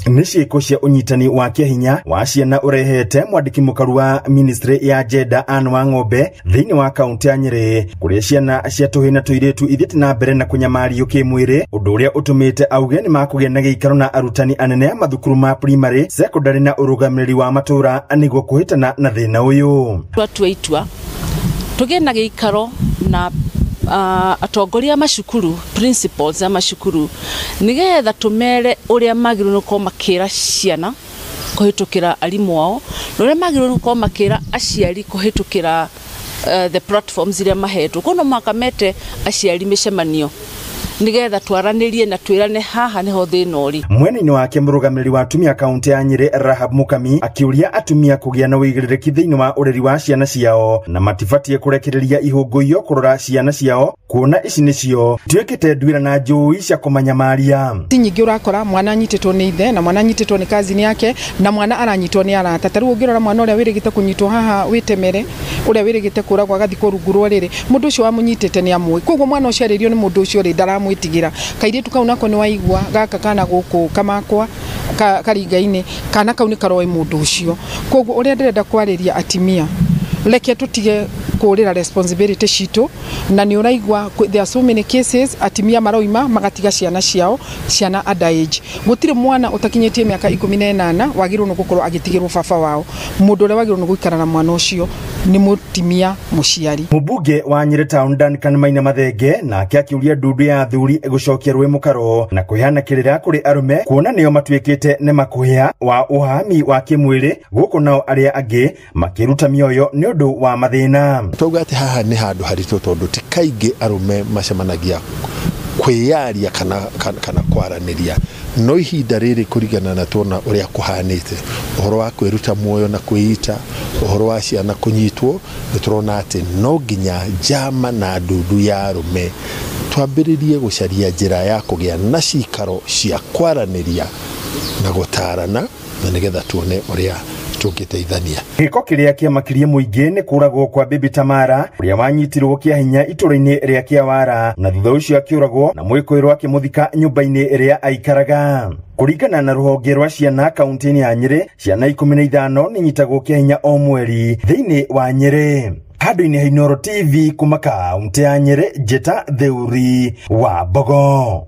Nĩ ciĩko cia ũnyitani wa kĩahinya wa ciana ũrehete mwandĩki mũkaru wa ministry ya gender Ann Wang'ombe thĩinĩ wa kaunti ya Nyĩrĩ, kũrĩa ciana cia tũhĩĩ na tũirĩtu ithiĩte na mbere na kũnyamario kĩmwĩrĩ, ũndũ ũrĩa ũtũmĩte auge nĩ makũgĩa na gĩikaro na arutani anene a mathukuru ma primary, secondary na ũrũgamĩrĩri wa matũra nĩguo kũhĩtana na thĩna ũyũ. Twatua itua tũgĩe na gĩikaro na atongoria a macukuru, principals a macukuru, nĩgetha tũmere ũrĩa magĩrĩirwo gũkorwo makĩra ciana kũhĩtũkĩra arimũ ao, na ũrĩa magĩrĩirwo gũkorwo makĩra aciari kũhĩtũkĩra the platforms iria mahetwo. Koguo no mũhaka mete aciari mĩcemanio nĩgetha twaranĩrie na twĩrane haha nĩho thĩna ũrĩ. Mwena-inĩ wake mũrũgamĩrĩri wa atumia kaunti ya Nyĩrĩ Rahab Mukami akĩũria atumia kũgĩa na ũigĩrĩrĩki thĩinĩ wa ũreri wa ciana ciao na matibatiĩ kũrekereria ihũngũiyo kũrora ciana ciao, kuona ici nĩcio tuĩkĩte nduĩra na njũi cia kũmanyamaria. Ti nyingĩ ũrakora mwana anyitĩtwo nĩ ithe na mwana anyitĩtwo nĩ cousin yake na mwana aranyitwo nĩ arata. Ta rĩu ũngĩrora mwana ũrĩa wĩrĩgĩte kũnyitwo haha wĩtemere, ũrĩa wĩrĩgĩte kũragwo agathikwo rungu rwa rĩrĩ, mũndũ ũcio wamũnyitĩte nĩ amũĩ. Koguo mwana ũcio arĩrio nĩ mũndũ ũcio rĩ, ndaramwĩtigĩra. Kairĩtu kau nako nĩ waigua gaka kana gũkũ kamakwa karinga-inĩ, kana kau nĩ karoĩ mũndũ ũcio. Koguo ũrĩa ndĩrenda kwarĩria atimia, reke tũtige kũrĩra responsibility citũ, na nĩ ũraigua there are so many cases atimia maroima magatiga ciana ciao, ciana underage. Gũtirĩ mwana ũtakinyĩtie mĩaka 18 wagĩrĩirwo nĩ gũkorwo agĩtigĩrwo baba wao. Mũndũ ũrĩa wagĩrĩirwo nĩ gũikara na mwana ũcio nĩ mũtimia mũciari. Mũmbunge wa Nyĩrĩ Town Duncan Maina Mathenge nake akĩũria ndundu ya athuri gũcokia rũĩ mũkaro na kũheana kĩrĩra kũrĩ arũme, kuona nĩo matuĩkĩte nĩ makũhĩa wa ũhami wa kĩmwĩrĩ, gũkũ nao arĩa angĩ makĩruta mĩoyo nĩ ũndũ wa mathĩna. Twauga atĩ haha nĩ handũ haritũ tondũ ti kaingĩ arũme macemanagia kwĩyaria kana kwaranĩria, no ihinda rĩrĩ kũringana na tuona ũrĩa kũhanĩte, ũhoro wa kwĩruta muoyo na kwĩita, ũhoro wa ciana kũnyitwo, nĩ tũrona atĩ no nginya njama na ndundu ya arũme twambĩrĩrie gũcaria njĩra ya kũgĩa na cikaro cia kwaranĩria na gũtarana, na nĩgetha tuone ũrĩa tũngĩteithania. Gĩko kĩrĩa kĩamakirie mũingĩ nĩ kũragwo kwa Bibi Tamara ũrĩa wanyitirwo kĩa hinya itũra-inĩ rĩa Kĩawara, na thutha ũcio akĩũragwo na mwĩkũĩrwo akĩmũthika nyũmba-inĩ ĩrĩa aikaraga. Kũringana na rũhonge rwa ciana kaunti-inĩ ya Nyĩrĩ, ciana 15 nĩ inyitagwo kĩa hinya o mweri thĩinĩ wa Nyĩrĩ. Handũ-inĩ ha Inooro TV kuma kaunti ya Nyĩrĩ, Njĩta Theuri wa Mbogo.